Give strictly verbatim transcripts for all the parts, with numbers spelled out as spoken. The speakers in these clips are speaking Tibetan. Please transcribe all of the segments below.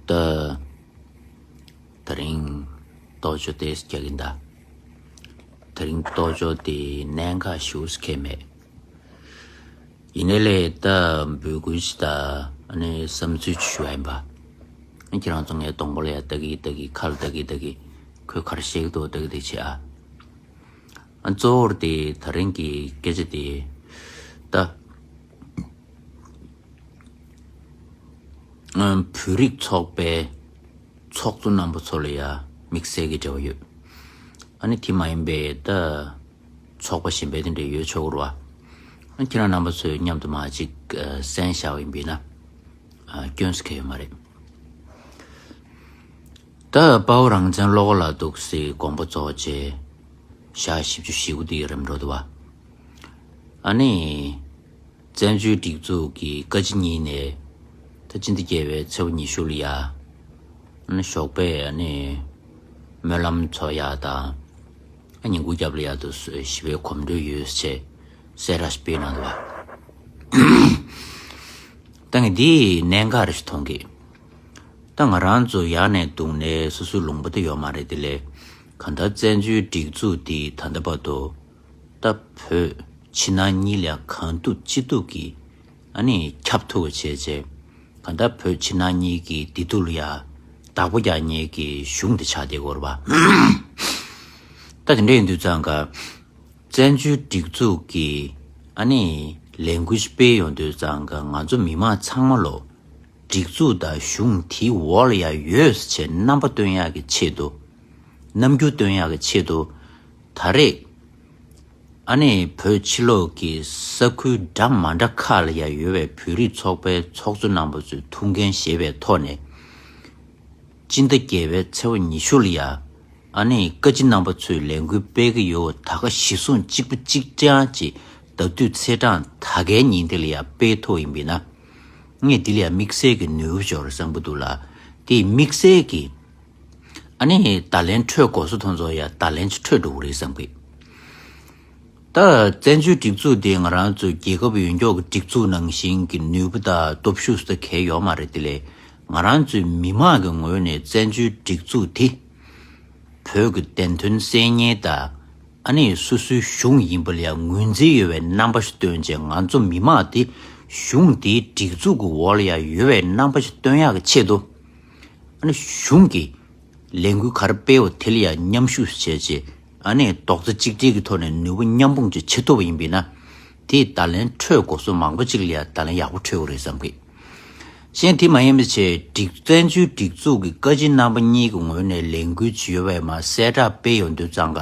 ད་དེ་རིང་རྟོགས་བརྗོད་དེ་རྒྱག་གིན་གདའ། དེ་རིང་རྟོགས་བརྗོད་དེ་གནད་འགག་ཞེ་པོ་ཅིག་མེད། ཡིན་ནའི་ལས་ད་འབོད་སྐུལ་ཅིག་དང་ཨ་ནི་བསམ་ཚུལ་ཅིག་ཞུ་བ་ཡིན་པ། ཁྱེད་རང་ཚོ་ངའི་གདོང་པ་ལ་ཡ་ལྟ་གི་ལྟ་གི་ཁ་ལ་ལྟ་གི་ལྟ་གི་ཁོས་ག་རེ་བཤད་ཀྱི་འདུག་ལྟ་གི་ལྟ་གི་བྱེད་ཨ། ཨ་གཙོ་བོར་དེ་དེ་རིང་གི་སྐད་ཆ་དེ་ད་ཨ་བོད་རིགས་ཚོགས་པའི་ཚོགས་གཙོ་རྣམ་པ་ཚོ་ལ་ཡ་དམིགས་བསལ་གྱི་འབྲེལ་བ་ཡོད། ཨ་ནི་དེ་མ་ཡིན་པའི་ད་ཚོགས་པ་གཞན་པའི་དེ་འདྲ་ཡོད་ཆོག་གི་རེད་བ། ཨ་ཁྱེད་རང་རྣམ་པ་ཚོས་མཉམ་དུ་མ་གཅིག་གསན་བཞག་པ་ཡིན་པས་ན་ཨ་སྐྱོན་ཟེར་མཁན་ཡོད་མ་རེད། ད་དཔའ་བོ་རང་བཙན་བློ་དགའ་ལགས་འདུག་སེ་དགོངས་པ་རྫོགས་རྗེས་ཞག་བཞི་བཅུ་ཞེ་དགུ་དེ་རིམ་འགྲོ་འདུག་བ། ཨ་ནི་བཙན་བྱོལ་སྒྲིག་འཛུགས་ཀྱི་བཀའ་སྤྱི་གཉིས་ནས་ད་སྤྱི་ཟླ་བརྒྱད་པའི་ཚེས་པ་ཉི་ཤུ་ལ་ཡ་ཨ་ནི་ཞོགས་པའི་ཨ་ནི་སྨོན་ལམ་འཚོགས་ཡག་དང་ཨ་ཉིན་གུང་རྒྱབ་ལ་ཡ་དུ་ཞི་བའི་གོམ་བགྲོད་ཡོད་ཅེས་གསལ་བསྒྲགས་ཤིག་སྤེལ་གནང་འདུག་བ། ད་ངས་འདི་གནད་འགག་རེ་ཞིག་མཐོང་གི། ད་ང་རང་ཚོ་ཡར་ནས་བརྡུངས་ནས་སོ་སོའི་ལུང་པ་དེ་ཡོད་མ་རེད་དེ་ལས་གང་ལྟར་བཙན་བྱོལ་སྒྲིག་འཛུགས་འདི་ད་ལྟ་བར་དུ་ད་བོད་ཕྱི་ནང་གཉིས་ལ་གང་ཐུབ་ཅི་ཐུབ་ཀྱིས་ཨ་ནི་ཁྱབ་ཐུབ་པ་བྱས་རྗེས་གང་ལྟར་བོད་ཕྱི་ནང་གཉིས་ཀྱི་བདེ་སྡུག་ལ་ཡ་བདག་པོ་རྒྱག་མཁན་གྱི་གཞུང་དེ་ཆགས་བསྡད་ཡོད་རེད་བ། ད་དེ་འདྲ་ཡིན་དུས་ཙང་ཀ་བཙན་བྱོལ་སྒྲིག་འཛུགས་ཀྱི་ཨ་ནི་ལས་འགུལ་སྤེལ་ཡོང་དུས་ཙང་ཀ་ང་ཚོ་མི་མང་ཚང་མ་ལོ་སྒྲིག་འཛུགས་དང་གཞུང་དེའི་འོག་ལ་ཡ་ཡོད་ཟེར་བྱས་རྣམ་པ་སྟོན་ཡག་གི་ཆེད་དུ། རྣམ་འགྱུར་སྟོན་ཡག་གི་ཆེད་དུ་ད་རེས་ཨ་ནི་བོད་ཕྱི་ལོགས་ཀྱི་ས་ཁུལ་འདྲ་མ་འདྲ་ཁག་ལ་ཡ་ཡོད་པའི་བོད་རིགས་ཚོགས་པའི་ཚོགས་གཙོ་རྣམ་པ་ཚོས་ཐུགས་འགན་བཞེས་པའི་ཐོག་ནས་སྤྱི་ཟླ་བརྒྱད་པའི་ཚེས་པ་ཉི་ཤུ་ལ་ཡ་ཨ་ནི་བཀའ་སྤྱི་རྣམ་པ་ཚོས་ལས་འགུལ་སྤེལ་གྱི་ཡོད། ད་ག་གཞི་བཟུང་གཅིག་པ་གཅིག་རྐྱང་གཅིག་ཟླ་དུས་ཚེས་གྲངས་ད་གའི་ཉིན་དེ་ལ་ཡ་སྤེལ་ཐུབ་ཡིན་པས་ན་ངས་འདི་ལ་ཡ་དམིགས་བསལ་གྱི་ནུས་པ་འབྱོར་བསམ་གྱི་འདུག་ལ། དེ་དམིགས་བསལ་གྱི་ཨ་ནི་བརྡ་ལན་འཕྲོད་དགོས་ས་མཐོང་ཚོ་ཡ་བརྡ་ལན་ཅིག་འཕྲོད་འགྲོ་གི་རེད་བསམ་གི། ད་བཙན་བྱོལ་སྒྲིག་འཛུགས་དེ་ང་རང་ཚོའི་རྒྱལ་ཁབ་ཡོངས་རྫོགས་ཀྱི་སྒྲིག་འཛུགས་ནང་བཞིན་གྱི་ནུས་པ་དང་སྟོབས་ཤུགས་སུ་གལ་ཡོད་མ་རེད། དེ་ལས་ང་རང་ཚོའི་མི་མང་གི་ངོས་ནས་བཙན་བྱོལ་སྒྲིག་འཛུགས་དེ་བོད་ཀྱི་བདེན་དོན་གསལ་ཉེན་དང་ཨ་ནི་སོ་སོའི་གཞུང་ཡིན་པ་ལ་ཡང་ངོས་འཛིན་ཡོད་པའི་རྣམ་པ་ཞིག་སྟོན་བྱས་ང་ཚོ་མི་མང་དེ་གཞུང་དེའི་སྒྲིག་འཛུགས་ཀྱི་འོག་ལ་ཡང་ཡོད་པའི་རྣམ་པ་ཞིག་སྟོན་ཡག་གི་ཆེད་དུ། ཨ་ནི་གཞུང་གིས་ལས་འགུལ་ག་རེ་སྤེལ་བ་དེ་ལ་ཡང་མཉམ་ཞུགས་བྱས་རྗེས་ཨ་ནི་རྡོག་རྩ་གཅིག་སྒྲིལ་གྱི་ཐོག་ནས་ནུས་པ་མཉམ་སྤུངས་ཅིག་བྱེད་ཐུབ་པ་ཡིན་པས་ན་དེས་བརྡ་ལན་འཕྲོད་དགོས་སོ་མང་པོ་ཅིག་ལ་ཡང་བརྡ་ལན་ཡག་པོ་འཕྲོད་ཀྱི་རེད་བསམ་གི། གཞན་དེ་མ་ཡིན་པ་བྱས་སྒྲིག་བཙན་བྱོལ་སྒྲིག་འཛུགས་ཀྱི་བཀའ་སྤྱི་རྣམ་པ་གཉིས་ཀྱི་ངོས་ནས་ལས་འགུལ་ཅིག་ཡོད་པས་མ་གསལ་བསྒྲགས་སྤེལ་ཡོང་དུས་ཙང་ཀ་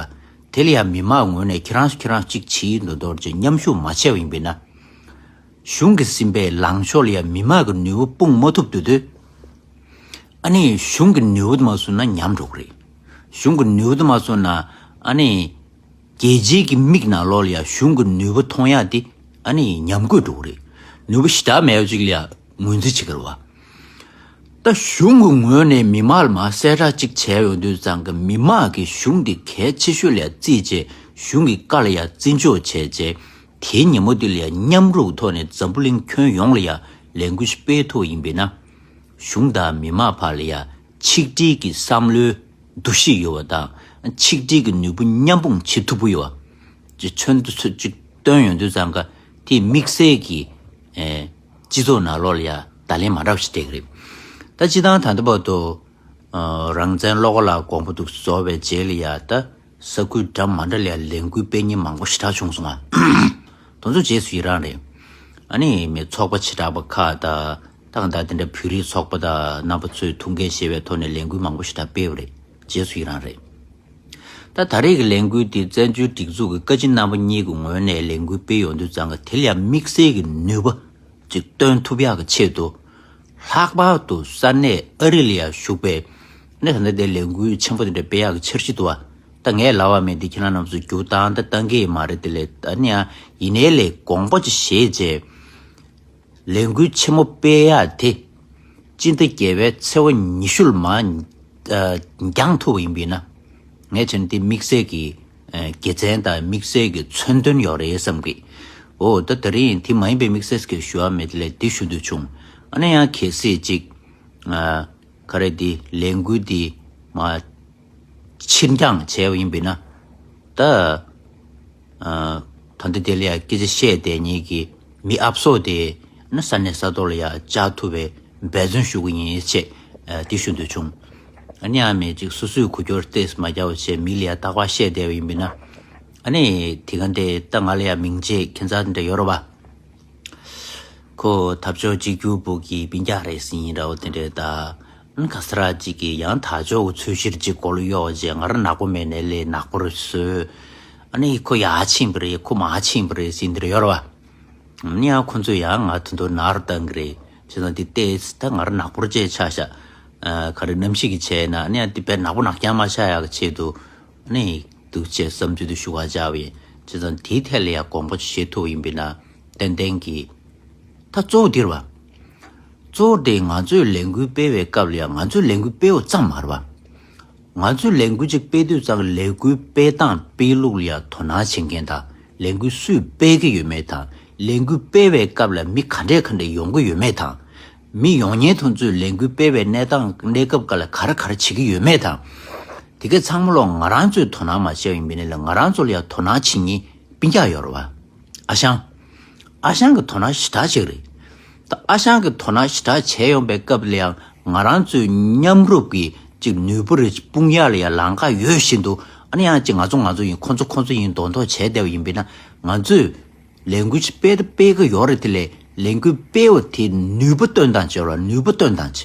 དེ་ལ་ཡང་མི་མང་ངོས་ནས་ཁྱེད་རང་ཁྱེད་རང་གཅིག་བྱིས་མདོག་མདོག་ཅིག་མཉམ་ཞུགས་མ་བྱས་པ་ཡིན་པས་ན། གཞུང་གི་སེམས་པའི་ལངས་ཕྱོགས་ལ་ཡང་མི་མང་གི་ནུས་པ་སྤུངས་མ་ཐུབ་དུས་དུས། ཨ་ནི་གཞུང་གི་ནུས་པ་དུ་མ་སོང་ན་ཉམས་འགྲོ་གི་རེད། གཞུང་གི་ནུས་པ་དུ་མ་སོང་ན་ཨ་ནི་རྒྱལ་སྤྱིའི་གི་མིག་ནང་ལོགས་ལ་ཡང་གཞུང་གི་ནུས་པ་མཐོང་ཡག་དེ་ཨ་ནི་ཉམས་རྒུད་འགྲོ་གི་རེད། ནུས་པ་ཞེ་དྲག་མེད་པ་ཅིག་ལ་ཡང་ངོས་འཛིན་བྱེད་ཀྱི་རེད་བ། ད་གཞུང་གི་ངོས་ནས་མི་མང་ལ་མར་གསལ་བསྒྲགས་གཅིག་བྱས་ཡོང་དུས་ཙང་གི་མི་མང་གིས་གཞུང་འདི་གལ་ཆེ་ཤོས་ལ་ཡང་བརྩིས་བྱས་གཞུང་གི་བཀའ་ལ་ཡང་བརྩི་འཇོག་བྱས་རྗེས་དེའི་ཉིན་མོ་འདི་ལ་ཡང་མཉམ་རུབ་ཐོག་ནས་འཛམ་བུ་གླིང་ཁྱོན་ཡོངས་ལ་ཡང་ལས་འགུལ་ཞིག་སྤེལ་ཐུབ་པ་ཡིན་པས་ན། གཞུང་དང་མི་མང་བར་ལ་ཡང་ཆིག་སྒྲིལ་གྱི་བསམ་བློའི་འདུ་ཤེས་ཡོད་པ་དང་ཆིག་སྒྲིལ་གྱི་ནུས་པ་མཉམ་སྤུངས་བྱེད་ཐུབ་ཀྱི་ཡོད་པ། ཅིག་མཚོན་དུ་ཚོད་ཅིག་བཏོན་ཡོང་དུས་ཙང་ཀ་དེ་དམིགས་བསལ་གྱི་ཨེ་སྤྱི་ཚོགས་ནང་ལོགས་ལ་ཡང་བརྡ་ལན་མ་འདྲ་བ་ཞིག་སྤྲད་ཀྱི་རེད། ད་སྤྱི་བཏང་ད་ལྟ་བར་དུ་ཨ་རང་བཙན་བློ་དགའ་ལགས་དགོངས་པ་འདུག་རྫོགས་པའི་རྗེས་ལ་ཡང་ད་ས་ཁུལ་འདྲ་མ་འདྲ་ལ་ཡང་ལས་འགུལ་སྤེལ་མཁན་མང་པོ་ཞེ་དྲག་བྱུང་སོང་ང་། དེ་ཚོ་རྗེས་སུ་ཡི་རང་རེད། ཨ་ནི་མི་ཚོགས་པ་བྱེ་བྲག་པ་ཁག་དང་ད་གང་ལྟར་དེ་འདྲ་བོད་རིགས་ཚོགས་པ་དང་རྣམ་པ་ཚོས་ཐུགས་འགན་བཞེས་པའི་ཐོག་ནས་ལས་འགུལ་མང་པོ་ཞེ་དྲག་སྤེལ་བ་རེད། རྗེས་སུ་ཡི་རང་རེད། ད་ད་རེས་ཀྱི་ལས་འགུལ་འདི་བཙན་བྱོལ་སྒྲིག་འཛུགས་ཀྱི་བཀའ་སྤྱི་རྣམ་པ་གཉིས་ཀྱི་ངོས་ནས་ལས་འགུལ་སྤེལ་ཡོང་དུས་ཙང་ཀ་དེ་ལ་ཡང་དམིགས་བསལ་གྱི་ནུས་པ་ཅིག་སྟོན་ཐུབ་ཡག་གི་ཆེད་དུ། ལྷག་པར་དུ་ས་གནས་ཨ་རི་ལ་ཡང་བཞུགས་པའི་གནས་ད་ལྟ་དེ་ལས་འགུལ་ཆེན་པོ་དེ་འདྲ་སྤེལ་ཡག་གི་འཆར་གཞི་འདུག་བ། ད་ངས་ལབ་པ་མེད་དེ་ཁྱེད་རང་རྣམ་ཚོས་རྒྱུགས་བཏང་ད་བཏང་གི་ཡོད་མ་རེད། དེ་ལས་ད་ནི་ཡང་ཡིན་ནའི་ལས་དགོངས་པ་ཅིག་བཞེས་རྗེས། ལས་འགུལ་ཆེན་མོ་སྤེལ་ཡག་དེ་སྤྱི་ཟླ་བརྒྱད་པའི་ཚེས་པ་ཉི་ཤུ་ལ་མར་ཨ་འགྱངས་ཐུབ་པ་ཡིན་པས་ན། ངས་བྱས་ན་དེ་དམིགས་བསལ་གྱི་ཨ་དགེ་མཚན་དང་དམིགས་བསལ་གྱི་མཚོན་དོན་ཡོད་རེད་བསམ་གི། འོ་ད་དེ་རིང་དེ་མ་ཡིན་པའི་དམིགས་བསལ་གྱི་ཞུ་བ་མེད་དེ་ལས་དེ་ཞུ་འདོད་བྱུང་། ཨ་ནི་ཡང་གལ་སྲིད་ཅིག་ཨ་ ག་རེ་དེ་ལས་འགུལ་དེ་མ་ཕྱིར་འགྱངས་བྱས་པ་ཡིན་པས་ན། ད་ཨ་ད་ལྟ་དེ་ལ་ཡང་སྐད་ཆ་བཤད་བསྡད་མཁན་གྱི་མི་ཨབ་སོ་དེ་ནི་ས་གནས་ས་ཐོག་ལ་ཡང་བཅར་ཐུབ་པའི་འབད་བརྩོན་ཞུ་གི་ཡིན་ཅེས་ཨ་དེ་ཞུ་འདོད་བྱུང་། ཨ་ནི་ཨ་མས་ཅིག་སོ་སོའི་འགུལ་སྐྱོད་ཏོག་ཙམ་མ་རྒྱག་པ་བྱས་མི་ལ་ཡང་རྟག་པར་བཤད་བསྡད་པ་ཡིན་པས་ན། ཨ་ནི་དེ་ག་འདྲ་ད་ང་ལ་ཡང་མིང་ཆད་ཁྱད་མཚར་འདྲ་ཡོད་རེད་པ། ཁོ་འཐབ་ཕྱོགས་གཅིག་གྱུར་པོ་གི་སྤུན་ཀྱག་རེད་ཟེར་ཡིན་འདྲ་བོ་དེ་འདྲས་ད། ཨ་ནི་ག་ས་ར་གཅིག་གིས་ཡང་དར་ལྕོག་གི་ཚོས་གཞིར་གཅིག་མགོ་ལ་གཡོགས་བྱས་ང་རང་ནག་པོ་མེད་ནའི་ལས་ནག་པོ་རེད་བཟོས། ཨ་ནི་ཁོ་ཡར་ཕྱིན་པ་རེད་ཁོ་མར་ཕྱིན་པ་རེད་ཟེར་འདི་རེད་ཡོད་རེད་བ། ཨ་ནི་ཡང་ཁོ་ཚོས་ཡང་ང་དེ་འདྲ་ནར་བཏང་གི་རེད། བྱས་ཙང་འདི་ལྟས་ད་ང་རང་ནག་པོ་ཅིག་ཆགས་ཤག་ཨ་ག་རེ་རྣམ་ཤེས་ཀྱི་བྱས་ན་ཨ་ནི་ཡང་འདི་དཔེ་ནག་པོ་ནག་རྐྱང་མ་ཆགས་ཡག་གི་ཆེད་དུ། ཨ་ནི་འདུག་ཅེས་བསམ་ཚུལ་དུ་ཞུ་ག་བྱ་བ་ཡིན། བྱས་ཙང་དེའི་ཐད་ལ་ཡང་དགོངས་པ་བཞེས་ཐུབ་པ་ཡིན་པས་ན་ཏན་ཏན་གྱིས། ད་གཙོ་བོ་འདིར་བ། གཙོ་བོ་དེ་ང་ཚོས་ལས་འགུལ་སྤེལ་བའི་སྐབས་ལ་ཡང་ང་ཚོས་ལས་འགུལ་སྤེལ་བ་ཙམ་མ་རེད་བ། ང་ཚོས་ལས་འགུལ་ཅིག་སྤེལ་དུས་ཙང་ལས་འགུལ་སྤེལ་སྟངས་སྤེལ་ལུགས་ལ་ཡང་དོ་སྣང་བྱེད་མཁན་དང་ལས་འགུལ་སུས་སྤེལ་གྱི་ཡོད་མེད་དང་ལས་འགུལ་སྤེལ་བའི་སྐབས་ལ་མི་ག་འདྲས་ག་འདྲས་ཡོང་གི་ཡོད་མེད་དང་། མི་ཡོང་མཁན་དེ་ཚོས་ལས་འགུལ་སྤེལ་བའི་གནས་སྟངས་གནས་སྐབས་སྐབས་ལ་ག་རེ་ག་རེ་བྱེད་ཀྱི་ཡོད་མེད་དང་། དེ་གའི་ཚང་མ་ལོག་ང་རང་ཚོས་དོ་སྣང་མ་བྱས་པ་ཡིན་པས་ན་ལས་ང་རང་ཚོ་ལ་ཡང་དོ་སྣང་བྱེད་མཁན་སྤུན་ཀྱག་ཡོད་རེད་བ། ཨ་ཞང་། ཨ་ཞང་གི་དོ་སྣང་ཞེ་དྲག་བྱེད་ཀྱི་རེད། ད་ཨ་ཞང་གི་དོ་སྣང་ཞེ་དྲག་བྱས་ཡོང་པའི་སྐབས་ལ་ཡང་ང་རང་ཚོའི་མཉམ་རུབ་ཀྱི་ཅིག་ནུས་པ་རེ་སྤུངས་ཡག་ལ་ཡང་ལམ་ཁ་ཡོད་བཞིན་དུ་ཨ་ནི་ཡང་ཅིག་ང་ཚོ་ང་ཚོ་ཡིན་ཁོ་ཚོ་ཁོ་ཚོ་ཡིན་མདོག་མདོག་བྱས་བསྡད་པ་ཡིན་པས་ན་ང་ཚོས་ལས་འགུལ་ཅིག་སྤེལ་ད་སྤེལ་གི་ཡོད་རེད། དེ་ལས་ལས་འགུལ་སྤེལ་བ་དེ་ནུས་པ་སྟོན་སྟངས་བྱས་ར་ནུས་པ་སྟོན་སྟངས་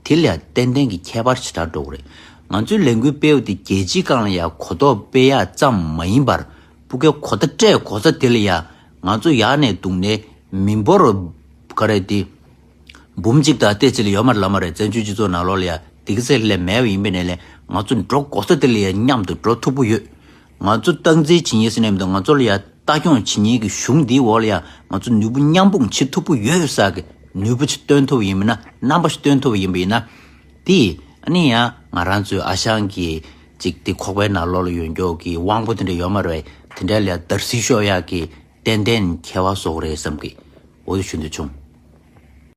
བྱས། དེ་ལ་ཡང་ཏན་ཏན་གྱི་ཁྱད་པར་ཞེ་དྲག་འགྲོ་གི་རེད། ང་ཚོའི་ལས་འགུལ་སྤེལ་བ་དེ་རྒྱལ་སྤྱིའི་སྒང་ལ་ཡང་གོ་རྟོགས་སྤེལ་ཡག་ཙམ་མ་ཡིན་པར་སྤུ་གའི་གོ་བརྡ་སྤྲད་གོ་ས་དེ་ལ་ཡང་ང་ཚོ་ཡག་ནས་འདུག་ནས་མི་འབོར་ག་རེ་དེ་འབུམ་གཅིག་དང་ཏོག་ཙམ་ལ་ཡོད་མ་རེད་ལབ་མ་རེད། བཙན་བྱོལ་སྤྱི་ཚོགས་ནང་ལོགས་ལ་ཡང་དེ་ག་ཚད་ལས་མེད་པ་ཡིན་པའི་ནས་ལས་ང་ཚོ་འགྲོ་གོ་ས་དེ་ལ་ཡང་མཉམ་དུ་འགྲོ་ཐུབ་པོ་ཡོད། ང་ཚོ་སྟངས་འཛིན་བྱེད་མཁན་ཟེར་ནས་མི་འདུག་ང་ཚོ་ལ་ཡང་ལྟ་སྐྱོང་བྱེད་མཁན་གྱི་གཞུང་འདིའི་འོག་ལ་ཡང་ང་ཚོ་ནུས་པ་མཉམ་སྤུངས་བྱེད་ཐུབ་པོ་ཡོད་ས་གི་ནུས་པ་ཅིག་སྟོན་ཐུབ་པ་ཡིན་པ་ན་རྣམ་པ་ཞིག་སྟོན་ཐུབ་པ་ཡིན་པ་ཡིན་ན། དེ་ཨ་ནི་ཡང་ང་རང་ཚོའི་ཨ་ཞང་གི་ཅིག་དེ་ཁོག་པའི་ནང་ལོགས་ལ་ཡོད་མགྱོགས་ཀྱི་དབང་པོ་དེ་འདྲ་ཡོད་མ་རེད། དེ་འདྲ་ལ་ཡང་བརྡར་ཤ་ཤོར་ཡག་གི་ཏན་ཏན་ཁྱད་པར་བཟོ་གི་རེད་བསམ་གི་འོ་དེ་ཞུ་འདོད་བྱུང་།